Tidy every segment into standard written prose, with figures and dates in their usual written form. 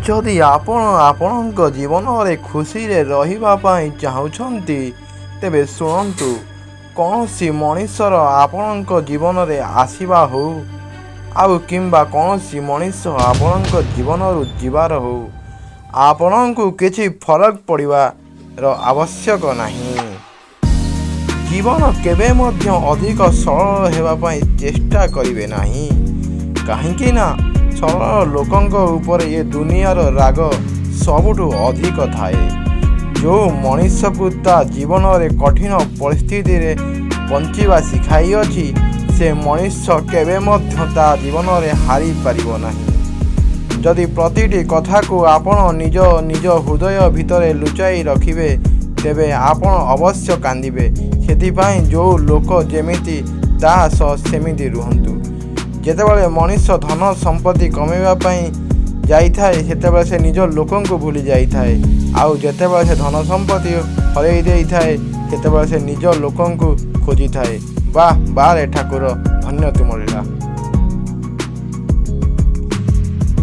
ଯଦି ଆପଣ ଆପଣଙ୍କ ଜୀବନରେ ଖୁସିରେ ରହିବା ପାଇଁ ଚାହୁଁଛନ୍ତି, ତେବେ ଶୁଣନ୍ତୁ, କୌଣସି ମଣିଷର ଆପଣଙ୍କ ଜୀବନରେ ଆସିବା ହେଉ ଆଉ କିମ୍ବା କୌଣସି ମଣିଷ ଆପଣଙ୍କ ଜୀବନରୁ ଯିବାର ହେଉ, ଆପଣଙ୍କୁ କିଛି ଫରକ ପଡ଼ିବାର ଆବଶ୍ୟକ ନାହିଁ। ଜୀବନ କେବେ ମଧ୍ୟ ଅଧିକ ସରଳ ହେବା ପାଇଁ ଚେଷ୍ଟା କରିବେ ନାହିଁ, କାହିଁକି ନା ସରଳ ଲୋକଙ୍କ ଉପରେ ଏ ଦୁନିଆର ରାଗ ସବୁଠୁ ଅଧିକ ଥାଏ। ଯେଉଁ ମଣିଷକୁ ତା ଜୀବନରେ କଠିନ ପରିସ୍ଥିତିରେ ବଞ୍ଚିବା ଶିଖାଇଅଛି, ସେ ମଣିଷ କେବେ ମଧ୍ୟ ତା ଜୀବନରେ ହାରିପାରିବ ନାହିଁ। ଯଦି ପ୍ରତିଟି କଥାକୁ ଆପଣ ନିଜ ନିଜ ହୃଦୟ ଭିତରେ ଲୁଚାଇ ରଖିବେ, ତେବେ ଆପଣ ଅବଶ୍ୟ କାନ୍ଦିବେ। ସେଥିପାଇଁ ଯେଉଁ ଲୋକ ଯେମିତି ତା ସହ ସେମିତି ରୁହନ୍ତୁ। ଯେତେବେଳେ ମଣିଷ ଧନ ସମ୍ପତ୍ତି କମେଇବା ପାଇଁ ଯାଇଥାଏ, ସେତେବେଳେ ସେ ନିଜ ଲୋକଙ୍କୁ ଭୁଲି ଯାଇଥାଏ। ଆଉ ଯେତେବେଳେ ସେ ଧନ ସମ୍ପତ୍ତି ହରେଇ ଦେଇଥାଏ, ସେତେବେଳେ ସେ ନିଜ ଲୋକଙ୍କୁ ଖୋଜିଥାଏ। ବାଃ ବାଃ ରେ ଠାକୁର, ଧନ୍ୟ ତୁମ ଲୀଳା।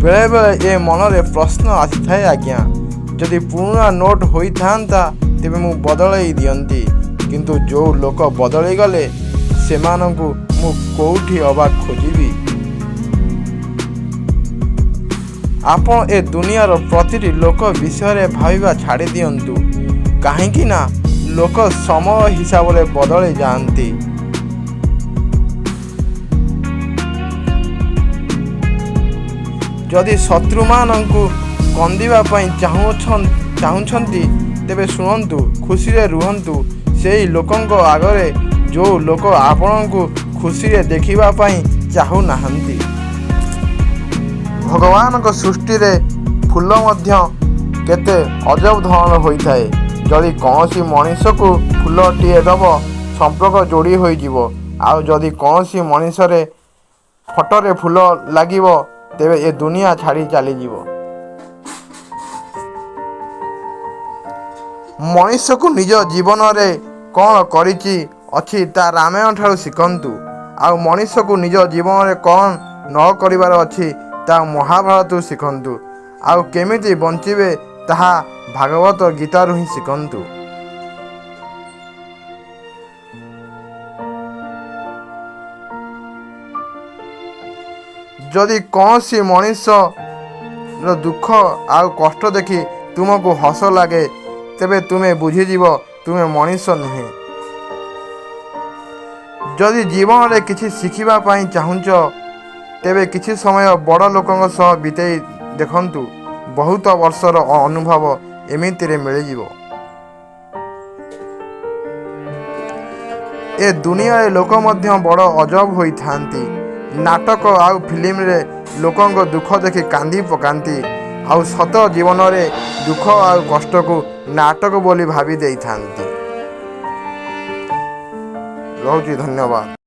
ବେଳେବେଳେ ଏ ମନରେ ପ୍ରଶ୍ନ ଆସିଥାଏ ଆଜ୍ଞା, ଯଦି ପୁରୁଣା ନୋଟ୍ ହୋଇଥାନ୍ତା ତେବେ ମୁଁ ବଦଳେଇ ଦିଅନ୍ତି। କିନ୍ତୁ ଯେଉଁ ଲୋକ ବଦଳିଗଲେ, ସେମାନଙ୍କୁ ମୁଁ କୋଉଠି ଅବା ଖୋଜିବି? ଆପଣ ଏ ଦୁନିଆର ପ୍ରତିଟି ଲୋକ ବିଷୟରେ ଭାବିବା ଛାଡ଼ିଦିଅନ୍ତୁ, କାହିଁକି ନା ଲୋକ ସମୟ ହିସାବରେ ବଦଳି ଯାଆନ୍ତି। ଯଦି ଶତ୍ରୁମାନଙ୍କୁ କନ୍ଦିବା ପାଇଁ ଚାହୁଁଛନ୍ତି, ତେବେ ଶୁଣନ୍ତୁ, ଖୁସିରେ ରୁହନ୍ତୁ ସେଇ ଲୋକଙ୍କ ଆଗରେ, ଯେଉଁ ଲୋକ ଆପଣଙ୍କୁ ଖୁସିରେ ଦେଖିବା ପାଇଁ ଚାହୁଁନାହାନ୍ତି। ଭଗବାନଙ୍କ ସୃଷ୍ଟିରେ ଫୁଲ ମଧ୍ୟ କେତେ ଅଜବ ଧରଣର ହୋଇଥାଏ। ଯଦି କୌଣସି ମଣିଷକୁ ଫୁଲଟିଏ ଦେବ, ସମ୍ପର୍କ ଯୋଡ଼ି ହୋଇଯିବ। ଆଉ ଯଦି କୌଣସି ମଣିଷରେ ଫଟୋରେ ଫୁଲ ଲାଗିବ, ତେବେ ଏ ଦୁନିଆ ଛାଡ଼ି ଚାଲିଯିବ। ମଣିଷକୁ ନିଜ ଜୀବନରେ କ'ଣ କରିବାର ଅଛି ତାହା ରାମାୟଣ ଠାରୁ ଶିଖନ୍ତୁ। ଆଉ ମଣିଷକୁ ନିଜ ଜୀବନରେ କ'ଣ ନ କରିବାର ଅଛି ତାହା ମହାଭାରତରୁ ଶିଖନ୍ତୁ। ଆଉ କେମିତି ବଞ୍ଚିବେ ତାହା ଭାଗବତ ଗୀତାରୁ ହିଁ ଶିଖନ୍ତୁ। ଯଦି କୌଣସି ମଣିଷର ଦୁଃଖ ଆଉ କଷ୍ଟ ଦେଖି ତୁମକୁ ହସ ଲାଗେ, ତେବେ ତୁମେ ବୁଝିଯିବ ତୁମେ ମଣିଷ ନୁହେଁ। ଯଦି ଜୀବନରେ କିଛି ଶିଖିବା ପାଇଁ ଚାହୁଁଛ, ତେବେ କିଛି ସମୟ ବଡ଼ ଲୋକଙ୍କ ସହ ବିତେଇ ଦେଖନ୍ତୁ। ବହୁତ ବର୍ଷର ଅନୁଭବ ଏମିତିରେ ମିଳିଯିବ। ଏ ଦୁନିଆରେ ଲୋକ ମଧ୍ୟ ବଡ଼ ଅଜବ ହୋଇଥାନ୍ତି। ନାଟକ ଆଉ ଫିଲ୍ମରେ ଲୋକଙ୍କ ଦୁଃଖ ଦେଖି କାନ୍ଦି ପକାନ୍ତି, ଆଉ ସତ ଜୀବନରେ ଦୁଃଖ ଆଉ କଷ୍ଟକୁ ନାଟକ ବୋଲି ଭାବି ଦେଇଥାନ୍ତି। ରହୁଛି, ଧନ୍ୟବାଦ।